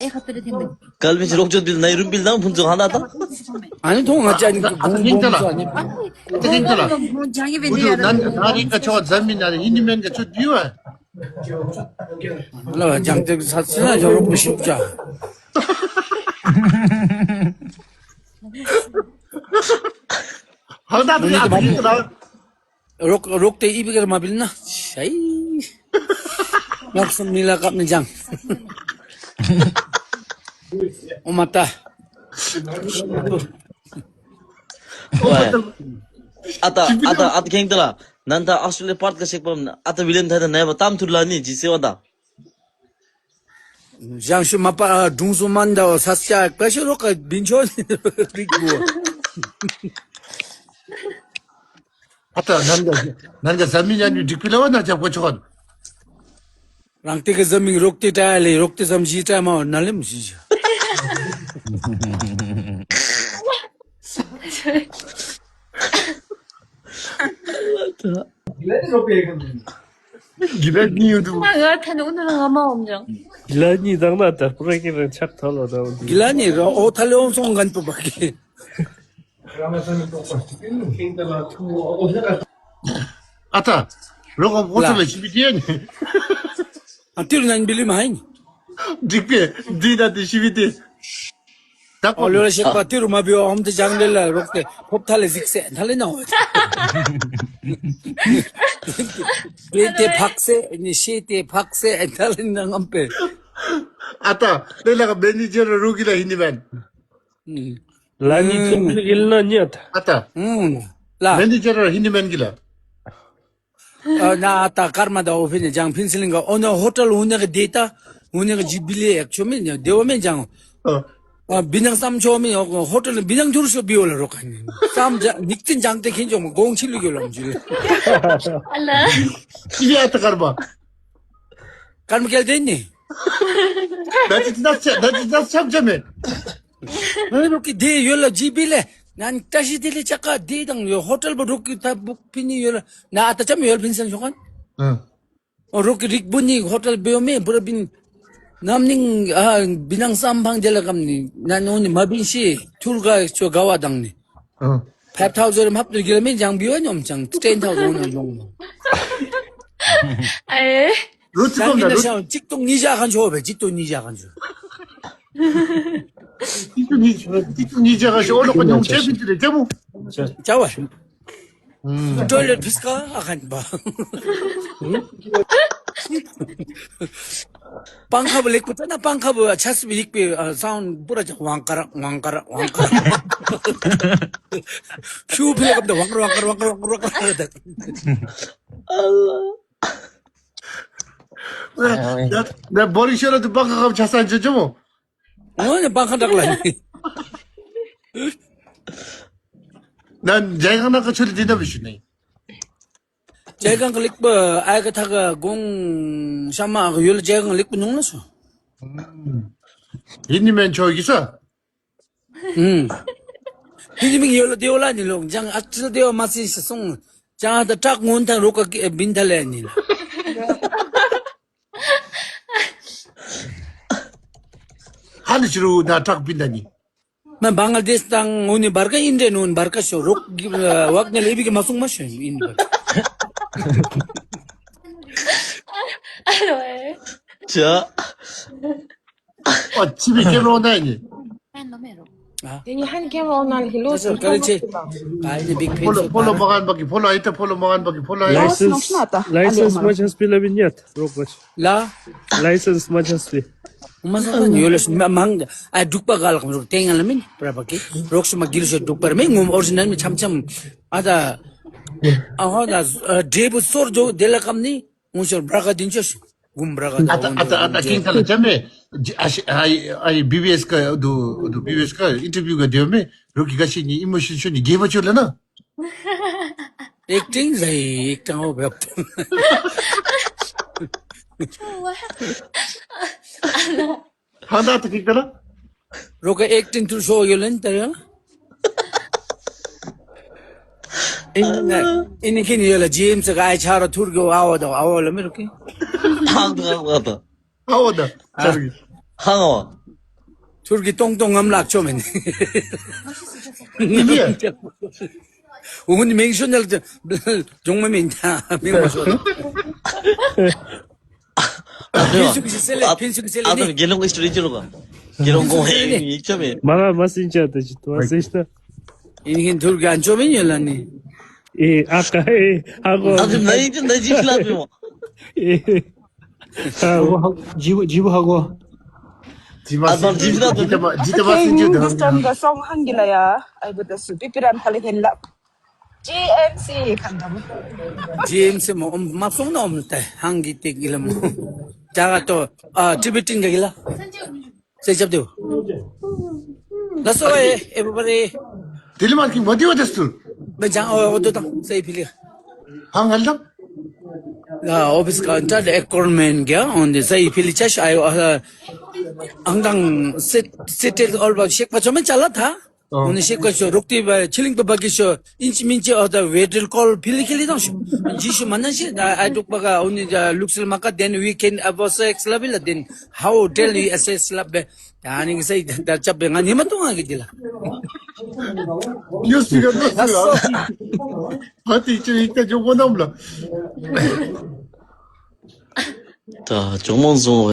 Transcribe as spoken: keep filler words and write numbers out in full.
ཨེ་ཁ་ཏེ་རེ་ཐེམ་མེ། གལ་མི་ཅིག་རོགས་ཅོག་འདི་ནཱ་རུམ་བིལ་དང་ཕུན་ཚོགས་ཧང་ད་ད། ཨ་ནི་ཐོང་ང་ཅ་ནི་ཨ་ཏ་ཁེང་ཏ་ལ། ཨ་ཏ་ཁེང་ཏ་ལ། ཨུ་ཐུ་ནཱ་ནཱ་རི་ཀ་ཆོ་ཛ་མི་ནཱ་ཧིན་དི་མེན་ག་ཆོ་དི་བ། ལ་ཇང་ཏེ་ས་ས་ཇོ་རོག་མི་ཤུག་ཅ། ཧང་ད་ཏ་ཨ་ཏ་ཁེང་ཏ་ལ། རོག་རོག་ཏེ་ཨི་བི་ཀར་མ་བིལ་ན། ཤའི། ནག་སུམ་མི་ལ་ཀབ་ནི་ཇང་། ཨོ་མ་ཏ། ཨ་ཏ་ཨ་ཏ་ཨ་ཏ་ཁེང་ཏ་ལ། ནཱ་ད་ཨོསི་ཊྲེ་ལི་ཡ་པར་ཀ་ཤེག་པམ་ཨ་ཏ་ཝི་ལེམ་ཐའི་ད་ནཱ་ཡ་བ་ཏམ་ཐུར་ལ་ནི་ཇི་སེ་བ་ད། ཞང་ཞུ་མ་པ་ཨ་དྲུང་སུ་མན་ད་ས་སྐྱ་བཀའ་ཤོ་རོག་ག་བིན་ཆོ་རིག་གོ། ཨ་ཏ་ནན་ག་ནན་ག་ཟ་མི་ཉན་ཡུ་འགྲིག་པི་ལ་བ་ན་ཇབ་གོ་ཆོག་ག། རང་ཏེ་ག་ཟ་མི་རོག་ཏེ་ཏྲ་ལེ་རོག་ཏེ་ཟམ་ཞི་ཏྲ་མ་བ་ན་ལེམ་ཞི་ཞི། གི་ལ་ནི་ཡོད་དུ། ང་ང་ཐ་ནུ་ནུ་ང་མ་འོམ་ཅང་། གི་ལ་ནི་དང་ན་ད་པུ་ར་གི་རང་ཆགས་ཐལ་ལོ་ད། གི་ལ་ནི་ར་ཨོ་ཐ་ལེ་འོང་སོང་གན་པུ་བ་གི། ཨ་ཏ། རོག་ག་ཕོ་ཚོ་ལ་ཞི་བི་ཏེ་ཡ་ནི། ཨ་ཏི་རུ་ནན་བི་ལི་མ་ཧིན། འགྲིག་པས་འདི་ད་དེ་ཞི་བི་ཏེ། ད་ཨོ་ལོ་ལ་ཤེག་པ་ཏི་རུ་མ་བི་ཨོམ་ཏེ་ཇང་ལེ་ལ་རོག་ཏེ་ཕོབ་ཐ་ལེ་ཟིག་སེ་ཐ་ལེ་ན་ཧོ། ཏེ་ཏེ་ཕག་སེ་ནི་ཤེ་ཏེ་ཕག་སེ་ཐ་ལེ་ན་ངམ་པེ། ཨ་ཏ་ལེ་ལ་ག་མེ་ནེ་ཇར་རོག་གི་ལ་ཧིན་ནི་བན། ལ་ནི་ཅིག་གིལ་ན་ཉེ་ད། ཨ་ཏ། ཨུམ། ལ། མེ་ནེ་ཇར་ར་ཧིན་ནི་མེན་གི་ལ། ཨ་ནཱ་ཨ་ཏ་ཀརྨ་ད་འོ་ཕི་ནི་ཇང་ཕིན་སི་ལིང་ག་ཨོ་ནི་ཧོ་ཊལ་ཨུ་ནེ་ག་དེ་ད་ཨུ་ནེ་ག་ཇི་བི་ལི་ཡ་ཆོ་མི་ནི་དེ་བ་མི་ཇང་། ཨ། ཨ་བི་ནང་སམ་ཆོ་མི་ཨོ་ཧོ་ཊལ་བི་ནང་ཐུར་ཤོ་བི་ཨོ་ལ་རོ་ཁ་ནི་སམ་ཇ་ནིག་ཙིན་ཇང་ཏེ་ཁེན་ཆོ་མ་གོང་ཆི་ལུ་གི་ལམ་ཇུ་ལེ། ཨ་ལ། ཅི་ཡ་ཏ་ཀརྨ། ཀརྨ་གལ་དེ་ནི། ད་ཅི་ད་ཅི་ད་ཅི་ད་ཆབ་ཆབ་མེ། ང་རོག་གི་དེ་ཡོད་ལ་ཇི་བི་ལེ། ནན་ཏ་ཤི་དེ་ལེ་ཅ་ཀ་དེ་དང་ཡོད་ཧོ་ཊལ་བ་རོག་གི་ད་བུག་ཕི་ནི་ཡོད་ལ་ན་ཨ་ཏ་ཅམ་ཡོད་ཕིན་སན་ཤོག་གན། ཨ། ཨོ་རོག་གི་རིག་བུ་ནི་ཧོ་ཊལ་བེ་ཡོ་མེ་བུ་ར་བིན། ནམ་ནིང་ཨ་བི་ནང་སམ་ཕང་དེ་ལ་ཀམ་ནི་ན་ནོ་ནི་མ་བིན་ཤི་ཐུར་ག་ཆོ་ག་བ་དང་ནི། ཨ། ཕའིབ་ཐའུ་ཛེན་ཧབ་ཏུ་གི་ལ་མེ་ཇང་བི་ཡོ་ཉོམ་ཅང་ཊེན་ཐའུ་ཛེན་ཉོམ་ལོང་། ཨེ། རུ་ཅི་ཀོམ་ན་རུ། ཅིག་ཏུ་ཉི་ཇ་ཁན་ཆོ་བེ་ཅིག་ཏུ་ཉི་ཇ་ཁན་ཆོ། ཏི་ཏུ་ཉི་ཏི་ཏུ་ཉི་ཇ་ག་ཤོ་ལོ་ཀ་ཉོང་ཅེ་པི་ཏི་རེ་ཏེ་མོ། ཅ་བ། ཊོའི་ལེཊ་ཕིས་ཀ་ཨ་ཁན་བ། པང་ཁ་བུ་ལེགས་པོ་ཏ་ན་པང་ཁ་བུ་ཆ་སི་བི་ལེགས་པོ་ཨ་སའུན་པུ་ར་ཅ་ཝང་ཀ་ར་ཝང་ཀ་ར་ཝང་ཀ་ར། ཤུ་ཕི་ལེ་ཀམ་ཏ་ཝང་ཀ་ར་ཝང་ཀ་ར་ཝང་ཀ་ར་ཝང་ཀ་ར་ཝང་ཀ་ར་ཏ། ད་ད་བོ་རིང་ཤོར་ར་དུ་པང་ཁ་ཁ་བུ་ཆ་སན་ཅོ་ཅོ་མོ། ཨོ་ནི་པང་ཁ་དྲག་ལ་ནི། ནཱ་ཇའི་གང་ནང་ག་ཆོ་ལི་དེ་ད་བི་ཤུ་ནི། ཇའི་གང་ག་ལེགས་པ་ཨའི་ག་ཐ་ག་གོང་ཤ་མ་ག་ཡོད་ལ་ཇའི་གང་ལེགས་པ་ཉུང་ལ་སོ། ཡིན་ནི་མེན་ཆོ་གི་ས། ཨུམ། ཧིན་དི་མིང་ཡོད་ལ་དེ་བ་ལ་ནི་ལོ་ཇང་ཨ་ཙི་དེ་བ་མ་སི་སི་སོང་། ཇང་ཨ་ཏ་ཏྲག་སྔོན་ཐང་རོ་ཀ་གི་བིན་ཐ་ལེ་ནི་ལ། ཧ་ལི་ཤི་རུ་ད་ཏྲག་བིན་ཐ་ནི། མ་བང་ལ་དེཤ་དང་འུ་ནི་བར་ཀ་ཨིན་དྲེ་ནུན་བར་ཀ་ཤོ་རོག་གི་ཝག་ནེ་ལེ་བི་གི་མ་སོང་མ་ཤོ་ཨིན་བར། ཨ་ལོ་ཨེ། ཅ། ཨ་ཅི་བི་ཀེམ་རོ་ནའི་ནི། ཨ། དེ་ནི་ཧན་ཀེམ་རོ་ནའི་ལི་ལོ་ད་ཅི་ཀ་རེ་ཅེ། ཨ་ནི་བིག་ཕེན་ཕོ་ལོ་ཕོ་ལོ་མ་ངན་པ་གི་ཕོ་ལོ་ཨི་ཏ་ཕོ་ལོ་མ་ངན་པ་གི་ཕོ་ལོ་ཨི། ལའི་སེནས་ལའི་སེནས་མ་ཆས་པི་ལ་བི་ཉད་རོག་པ་ཆ། ལ། ལའི་སེནས་མ་ཆས་པི། མ་ས་ན་ཡོད་ལ་མ་མང་ཨ་འབྲུག་པ་ག་ལ་ཁམ་རོག་ཏེ་ང་ལ་མིན་པྲ་པ་ཀི་རོག་ཤུ་མ་གིལ་ཤོ་འབྲུག་པ་ར་མེ་ངོམ་ཨོ་རི་ཇི་ནལ་མེ་ཆམ་ཆམ་ཨ་ད་ཨ་ཧོ་ད་འབྲས་བུ་སོར་ཇོ་དེ་ལ་ཀམ་ནི་ངོ་ཤོར་བྲ་ག་དིན་ཆོ་ཤུ་གུམ་བྲ་ག་ད་ཨ་ཏ་ཨ་ཏ་ཨ་ཏ་ཀིང་ཐ་ལ་ཅ་མེ་ཨ་ཤི་ཨ་ཨ་བི་བི་ཨེསི་ཀ་དུ་དུ་བི་བི་ཨེསི་ཀ་ཨིན་ཊར་བིའུ་ག་དེ་མེ་རོག་གི་ག་ཤི་ནི་ཨི་མོ་ཤན་ཤོ་ནི་གེ་བ་ཆོ་ལ་ན། ཨེཀ་ཊིང་ཟེར་ཨེཀ་ཊིང་ཨོ་བེབ། ཧང་ད་ཏ་ཀིག་ཏ་ལ། རོག་ག་ཨེཀ་ཊིང་ཐུར་ཤོ་ཡོད་ལན་ཏ་ཡ། ཨིན་ཨིན་ཁིན་ཡོད་ལ་ཇེམ་སི་ག་ཨའི་ཆ་ར་ཐུར་གོ་ཨའོ་ད་ཨའོ་ལ་མི་རོག་གི། ཧང་ད་ཧང་ད། ཨའོ་ད། ཧང་ཨའོ། ཐུར་གི་ཏོང་ཏོང་ངམ་ལག་ཆོ་མེན། ཨིན་ཡ། འུ་ནི་མིང་ཤོ་ནལ་ཏེ་ཇོང་མ་མེན་ད་མིང་མ་ཤོ། ཕིན་སུང་སི་སེ་ལེ། ཕིན་སུང་སི་སེ་ལེ་ཨ་ནི། དགེ་སློང་ཨིས་ཊི་རི་ཅི་ལོ་ག། དགེ་སློང་གོང་ཧེ་ཡིག་ཆ་མེད། མ་ལ་མ་སིན་ཅ་ཏེ་ཅི་ཏོ་ཨ་སེ་ཤ་ཏ། ཨིན་ཧིན་ཐུར་ག་ཨན་ཆོ་མེན་ཡོད་ལ་ནི། ཨེ་ཨ་ཀ་ཨེ་ཧ་གོ། ཨ་ཙི་ནཱ་ཨིན་ཅི་ནཱ་ཇི་ཤི་ལ་པི་མོ། ཨེ། ཧ་གོ། ཇི་བོ་ཇི་བོ་ཧ་གོ། ཨ་ཙི་ཇི་ཤི་ལ་པི་མོ། ཇི་ཏ་མ་ཇི་ཏ་མ་སིན་ཅི་ཏ། ཨ་ཀ་ཨིན་ཌིས་ཊན་ག་སོང་ཧང་གི་ལ་ཡ། ཨའི་བུ་ཏ་སུ་པི་པི་རན་ཁ་ལེ་ཧེན་ལ། ཇི་ཨེམ་སི་ཁན་དང་། ཇི་ཨེམ་སི་མོ་ཨོམ་མ་སོང་ན་ཨོམ་ཏེ་ཧང་གི་ཏེ་གི་ལ་མོ། ཇ་ག་ཏོ་ཨ་ཊི་བི་ཊིན་ག་གི་ལ། སེ་ཅབ་དེ། ལ་སོ་ཨེ་ཨེ་བུ་བ་རེ། དེ་ལས་མར་ཀིང་བ་དེ་བ་དེ་སུ། མེ་ཇང་ཨོ་ཨོ་དོ་དང་སའི་ཕི་ལི། ཧང་ཧལ་དང་། ལ་ཨོ་ཕིས་ཀ་ཏ་ཨེ་ཀོར་མེན་ག་ཨོན་དེ་སའི་ཕི་ལི་ཅ་ཤ་ཨའི་ཨ་ཨང་དང་སེ་སེ་ཊལ་ཨོལ་བ་ཤེག་པ་ཆོ་མེན་ཅ་ལ་ཐ། ཨོ་ནི་ཤེག་པ་ཤོ་རོག་ཏི་བ་ཆི་ལིང་པ་བ་གི་ཤོ་ཨིན་ཅི་མིན་ཅི་ཨོ་ད་ཝེ་ཌལ་ཀོལ་ཕི་ལི་ཁི་ལི་དང་ཤོ། ཇི་ཤོ་མ་ན་ཤེ་ད་ཨའི་ཏོག་པ་ག་ཨོ་ནི་ད་ལུགས་སྲོལ་མ་ཀ་then we can have a sex ལ་བི་ལ། Then how tell you a sex ལ་བེ། ད་ནི་གི་སའི་ད་ཅབ་བེ་ང་ནི་མ་ཏོ་ང་གི་དེ་ལ། ཡོ་སི་ག་ནོ་སི་ལ། ཨ་ཏི་ཅི་ཡིག་ཏ་ཇོ་གོ་ནམ་ལ། ད་ཇོ་མོ་ཟུང་།